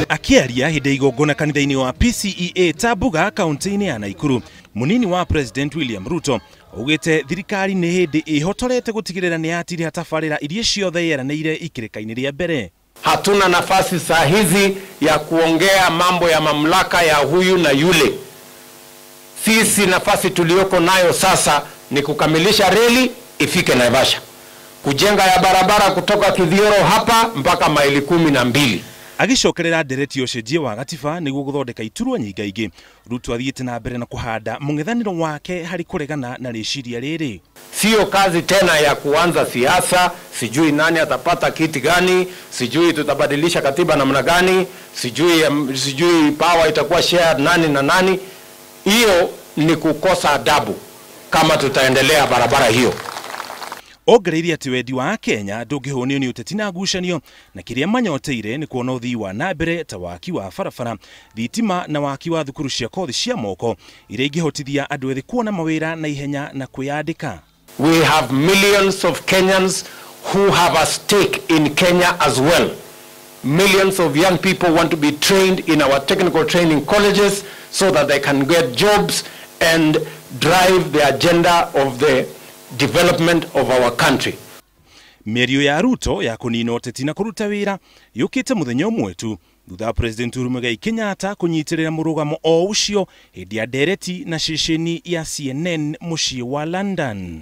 Akĩaria hĩndĩ ya igongona kanitha-inĩ wa PCEA Tabuga kaunti-inĩ ya Naikuru, mũnini wa President William Ruto augĩte thirikari nĩ hĩndĩ ĩhotorete gũtigĩrĩra nĩ yatiriha tabarĩra iria ciothe yeranĩire ikĩrĩka-inĩ rĩa mbere. Hatuna nafasi saa hizi ya kuongea mambo ya mamlaka ya huyu na yule. Sisi nafasi tuliyoko nayo sasa ni kukamilisha reli ifike Naivasha, kujenga ya barabara kutoka Kithioro hapa mpaka maili 12. Agĩcokerera ndereti ya ũcenjia wa gatiba nĩguo gũthondeka iturwa nyingaingĩ, Ruto athiĩte na mbere na kũhanda mũng'ethanĩro wake harĩ kũregana na rĩciria rĩrĩ. Sio kazi tena ya kuanza siasa, sijui nani atapata kiti gani, sijui tutabadilisha katiba namna gani, sijui power itakuwa shared nani na nani. Hiyo ni kukosa adabu kama tutaendelea barabara hiyo. Ongereire atĩ wendi wa Kenya ndũngĩhũnio nĩ ũteti na ngucanio, na kĩrĩa manyoteire nĩ kuona ũthii wa na mbere ta waki wa barabara, thitima na waki wa thukuru cia kothi cia moko iria ingĩhotithia andũ ethĩ kuona mawĩra na ihenya na kwĩyandĩka. We have millions of Kenyans who have a stake in Kenya as well. Millions of young people want to be trained in our technical training colleges so that they can get jobs and drive the agenda of the development of our country. Mĩario ya Ruto ya kũnina ũteti na kũruta wĩra yũkĩte mũthenya ũmwe tu thutha wa President Uhuru Muigai Kenyatta kũnyitĩrĩra mũrũgamo o ũcio hĩndĩ ya ndereti na ceceni ya CNN mũciĩ wa London.